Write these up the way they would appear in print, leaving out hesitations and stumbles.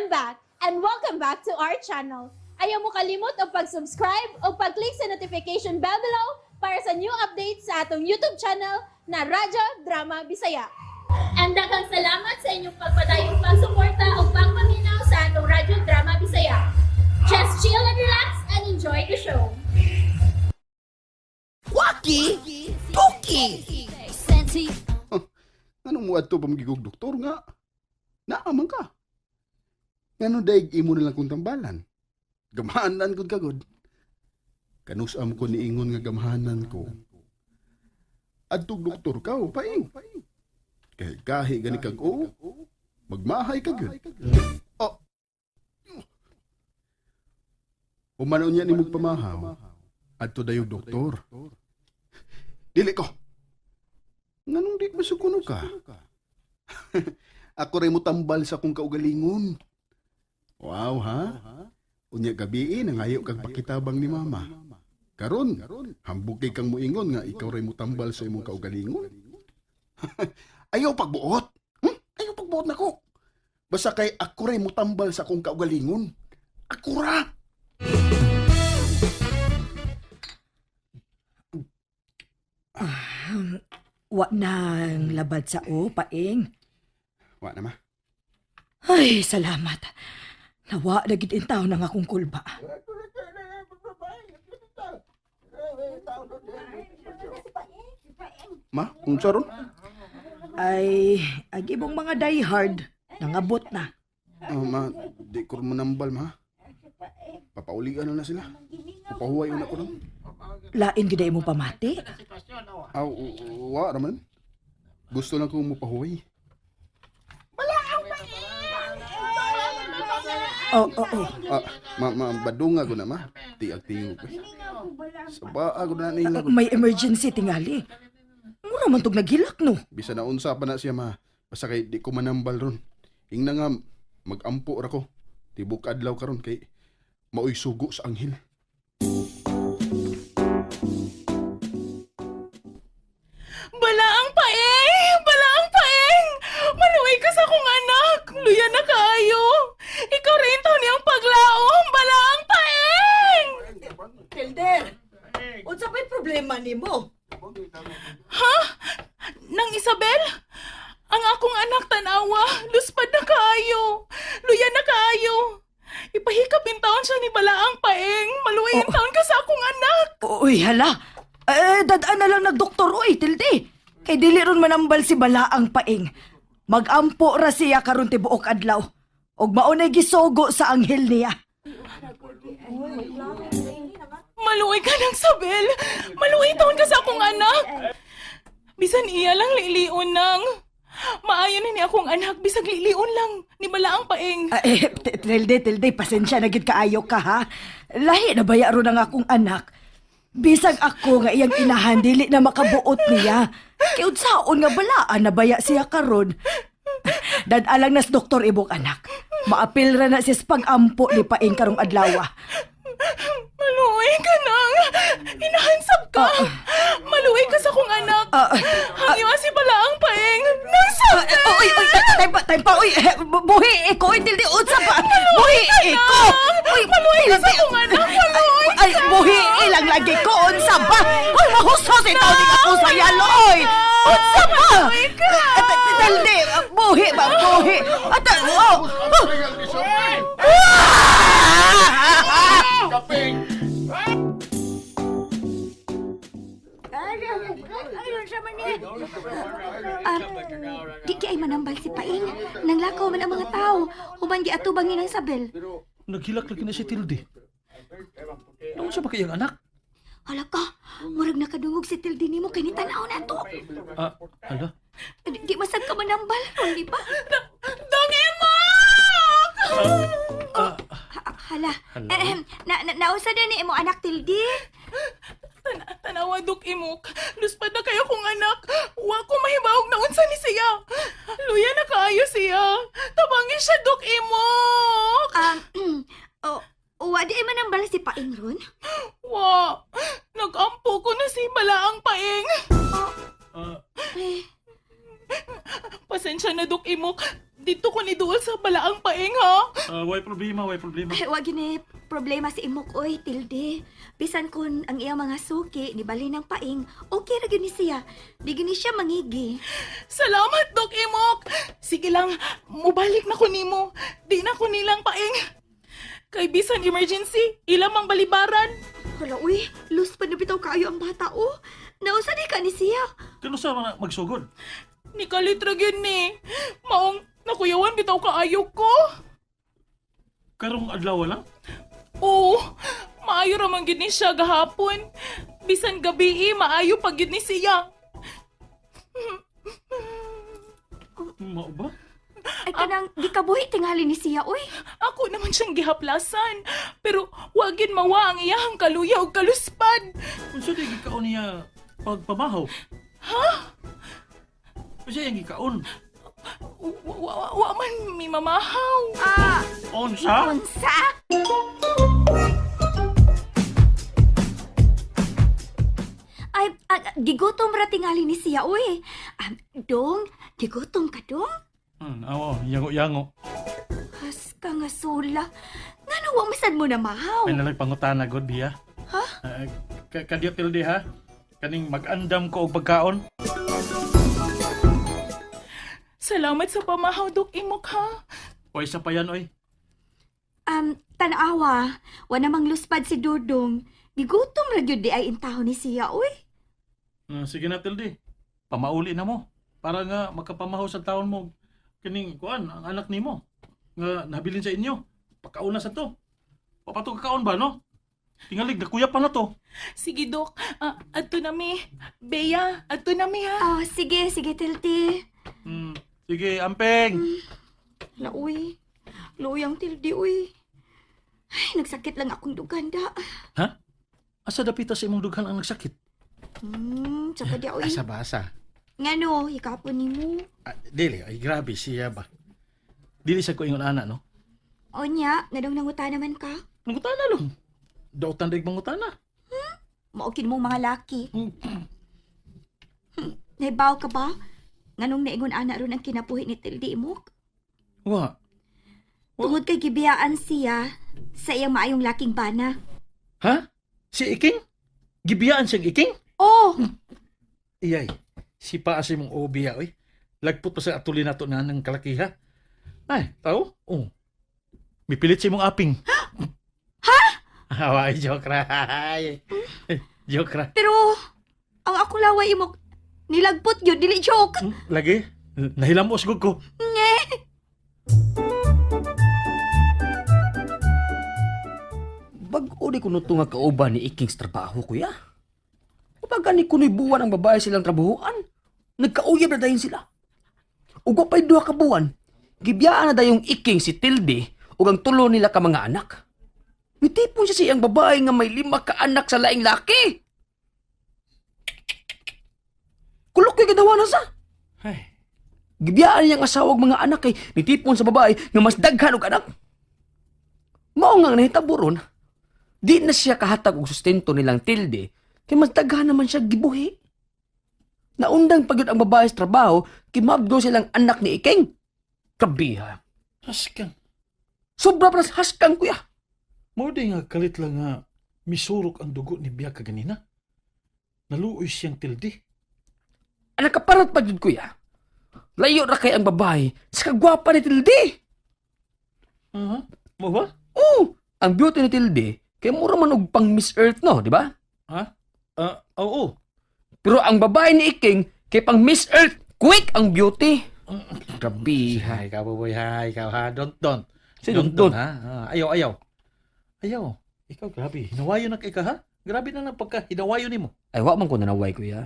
I'm back and welcome back to our channel. Ayaw mo kalimot og pag-subscribe o pag-click sa notification bell below para sa new updates sa atong YouTube channel na Radyo Drama Bisaya. And daghang salamat sa inyong pagpadayong pagsuporta o pagpaminaw sa atong Radyo Drama Bisaya. Just chill and relax and enjoy the show. Waki! Tuki! Anong mo adto pa magigog doktor nga? Naaman ka. Ngano daig imo na lang kung tambalan? Gamhanan kod kagod. Kanusam ko niingon nga gamhanan ko. Adtog doktor ka o paing. Kay gahi gani kag oo. Magmahay ka gyud. Oh. Humano niya nimong pamahaw. Adto dayog doktor. Dili ko. Nganong di masukuno ka? Ako rin mo tambal sa akong kaugalingon. Wow, ha? Unya gabi nangayo kag pakitabang ni mama. Karon, hambog kay kang muingon nga ikaw rin mo tambal sa imong kaugalingon. Ayaw pagbuot. Ayaw pagbuot nako. Basta kay ako rin mo tambal sa akong kaugalingon. Ako ra. Wa nang labad sa o, paing. Wa na ma. Ay, salamat. Nawa na gid intaw ng akong kulba. Ma, unsa ron? Ay, ag ibong mga diehard, nangabot na. Ah, ma, di ko rin manambal ma. Papaulian na na sila. Papahuway una ko lang. Lain gid mo pamati. Aw, wa raman. Gusto lang kong mapahuway. Oo, oh, oo. Oh, Ah, ma, ma, badunga ko na ma. Tiag tingog ko. Sa baa ko na nila ko. May emergency tingali. Mura man tog naghilak no. Bisa na unsa pa na siya ma. Basta kay di ko manambal ron. Ingna nga magampo ra ko. Tibok adlaw karon kay maoy sugo sa anghel. Balaang paeng! Balaang paeng! Maluwi ka sa akong anak! Luya na kaayo! Ikaw rin taon niyang paglaom! Balaang paeng! Tilder, unsa pa'y problema nimo? Ha? Nang Isabel? Ang akong anak tanawa, luspad na kaayo! Luya na kaayo! Ipahikap in taon siya ni Balaang paeng! Maluwi in taon ka sa akong anak! Uy, hala. Eh, dadaan na lang nagdoktor, uy, Tilde. Kay dili ron manambal si Balaang paing. Magampo ra siya karon tibuok adlaw. Og maunay gisugo sa anghel niya. Maluwi ka ng Sabel! Maluwi taon ka sa akong anak! Bisan iya lang lilion nang. Maayo na ni akong anak, bisag lilion lang. Ni Balaang paeng. Ah, eh, Tilde, Tilde, pasensya na gid kaayo ka ha. Lahi na baya ron ang akong anak. Bisag ako nga iyang inahan dili na makabuot niya. Kay unsaon nga balaan na baya siya karon. Dad-alang nas doktor ibok anak. Maapil ra na siya sa pag-ampo ni Paing karong adlaw. Maluwi ka nang. Inahansap ka. Maluwi ka sa akong anak. Ah, Hangyo si Balaang paeng. Nang Sabel! Oy, oy, time pa, time pa, oy, eh, buhi iko, oy, Tilde, unsa pa, buhi iko, oy, Maluwi ka sa Tilde, akong anak. Maluwi ay, buhi ilang lagi ko, unsa ba, oy, mahusos itaw ni ako sa yaloy, unsa ba, Maluwi ka. Eh, Tilde, buhi ba, buhi, at, oh, oh, Ah, di ki ay manambal si Paing. Nanglakaw man ang mga tao. Human giatubang ni ng Sabel. Naghilak lagi na si Tilde. Naon sa ba kayang anak? Hala ka, murag nakadungog si Tilde nimo kay nitanaw na to. Ah, hala. Di, di masag ka manambal ron, di ba? Dong Emok! Hala. Ehem, na, na, nausa na ni imo anak Tilde. Tanawa, Dok Imok. Luspad na kayo kong anak. Wa ko mahibawog na unsa ni siya. Luya na kaayo siya. Tabangin siya, Dok Imok! Oh, wa di ay manambal si Paing ron? Wa, nagampo ko na si Balaang Paeng. Eh, Pasensya na, Dok Imok. Dito ko ni duol sa balaang paeng ha. Way problema, way problema. Ay, wag gini problema si imok oy, Tilde. Bisan kun ang iyang mga suki ni balin ng paing, okay ra gyud ni siya. Di gyud ni siya mangigi. Salamat, Dok Imok. Sige lang, mubalik na ko nimo. Di na ko nilang paeng. Kay bisan emergency, ila mang balibaran. Hala uy, lus pa na bitaw kaayo ang bata oh. Nausa di ka ni siya. Kano sa mga magsugod? Ni kalit ra gyud ni. Maong nakuyawan bitaw kaayo ko. Karong adlaw lang? Oo, maayo ra man gyud ni siya gahapon. Bisan gabi eh, maayo pa gyud ni siya. Mao ba? Ay kanang gikabuhi tingali ni siya uy. Ako naman siyang gihaplasan. Pero wa gyud mawa ang iyahang kaluya og kaluspad. Unsa di gikaon niya pagpamahaw? Ha? Unsa yang gikaon? Wa man mi mamahaw. Ah, Unsa? unsa? Ay, gigutom ra tingali ni siya uy. Dong, gigutom ka dong? Awo, yango-yango. Has ka nga sula. Ngano wa masad mo na mahaw? May nalang pangutana god biya. Ha? Kadyo tilde ha? Kaning mag-andam ko og pagkaon. Salamat sa pamahaw, Dok Imok ha. Oy, sa pa yan oy. Tanawa, wa namang luspad si Dudong. Gigutom ra gyud di ay intaho ni siya uy. Sige na tilde. Pamauli na mo para nga makapamahaw sa taon mo kining kuan ang anak nimo nga nabilin sa inyo. Pagkauna sa to. Papato kakaon ba no? Tingalig nakuya pa na to. Sige, Dok. Ah, adto na mi. Bea, adto na mi ha. Oh, sige, sige Tilti. Sige, amping. Hala uy. Luyang Tildi uy. Ay, nagsakit lang akong duganda. Ha? Asa dapita sa imong dughan ang nagsakit? Tsaka di uy. Asa ba asa? Ngano, hikapon nimo. Ah, dili, ay grabe siya ba. Dili sa ko ingon ana no. Onya, ngadong nanguta naman ka. Nangutana lang. Dautan dig mangutana. Maukin mong mga laki. Naibaw ka ba? Nganong naingon ana ron ang kinabuhi ni Tildi imok? Wa. Tungod kay gibiyaan siya sa iyang maayong laking bana. Ha? Si Iking? Gibiyaan siyang Iking? Oh, Iyay. Si paa sa imong obiya oy. Lagpot pa sa atuli nato na ng kalakiha. Ay, tao? Oh. Mipilit sa imong aping. Ha? Ay, joke ra. Ay, joke ra. pero ang akong laway imok nilagpot yun, dili joke. Lagi? Nahilamos gud ko. Bag-o di kuno to nga kauban ni Iking sa trabaho, kuya. Kapag gani kuno'y buwan ang babae silang trabahoan, nagkauyab na dayon sila. Ug wa pa'y duha ka buwan, gibiyaan na dayong Iking si Tilde ug ang tulo nila ka mga anak. Nitipon siya sa iyang babae nga may 5 ka anak sa laing laki. Kulok kay gadawa na sa. Ay, Gibiyaan niyang asawa ug mga anak kay nitipon sa babae nga mas daghan og anak. Mao nga ang nahitabo ron. Di na siya kahatag og sustento nilang Tilde kay mas daghan naman siya gibuhi. Naundang pagyud ang babae sa trabaho kay maabdo silang anak ni Iking. Kabiha. Haskang. Sobra pa nas haskang kuya. Mao di nga kalit lang nga misurok ang dugo ni Biya kaganina. Naluoy siyang tildi. Ang nakaparat pa jud kuya. Layo ra kay ang babae sa kagwapa ni Tilde. Aha. Mo ba? Oo, ang beauty ni Tilde kay mura man og pang Miss Earth no, di ba? Ha? Ah, oo. Pero ang babae ni Iking kay pang Miss Earth, quick ang beauty. Grabe. Hay, ikaw, boy, hay, ikaw, ha? Don't, don't. Si don't, don't. ha? Ah, ayaw, ayaw. Ayaw. Ikaw, grabe. Hinawayo na kay ka, ha? Grabe na lang pagka hinawayo nimo. Ay, wa man ko nanaway, kuya.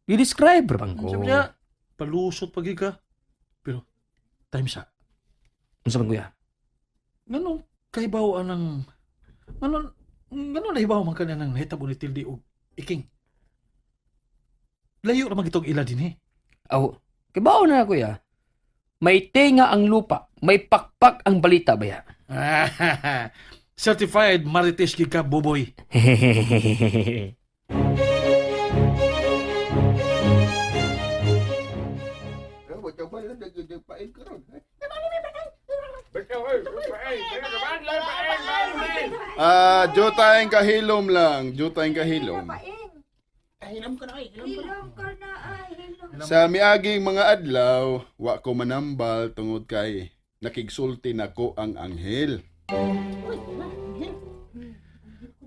I-describe ra bang ko. Sabi niya, palusot pag ka. Pero, time sa. Unsa man kuya? Nganong kahibaw anang, nganong, nganong nahibaw man ka na ng nahitabo ni Tilde og Iking? Layo naman itong ila din eh. Aw, kibaw na kuya. May tinga ang lupa, may pakpak ang balita baya. Certified Marites gid ka, Buboy. Ah, jutay kahilom lang, jutay kahilom. Hilom ka na ay, hilom. Sa miaging mga adlaw, wa ko manambal tungod kay nakigsulti nako ang anghel.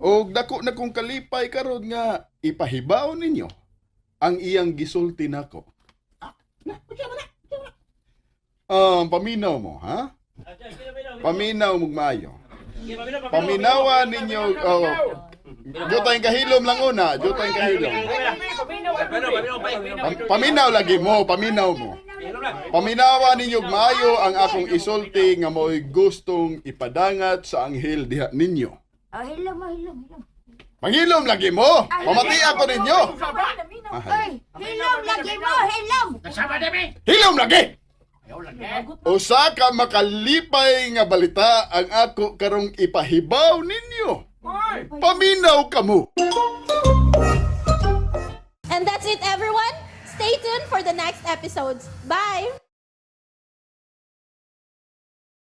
Og dako na kong kalipay karon nga ipahibaw ninyo ang iyang gisulti nako. Paminaw mo, ha? Paminaw mo maayo. Paminawa ninyo, oh, jutay kahilom lang una, jutay kahilom. Paminaw lagi mo, paminaw mo. Paminawa ninyo maayo ang akong isulti nga mao'y gustong ipadangat sa anghel diha ninyo. Oh, hilom, oh, hilom, hilom. Pangilom lagi mo. Pamati ako ninyo. Ay, hilom lagi mo, hilom. Hilom lagi. Usa ka makalipay nga balita ang ako karong ipahibaw ninyo. Paminaw kamo. And that's it, everyone. Stay tuned for the next episodes. Bye!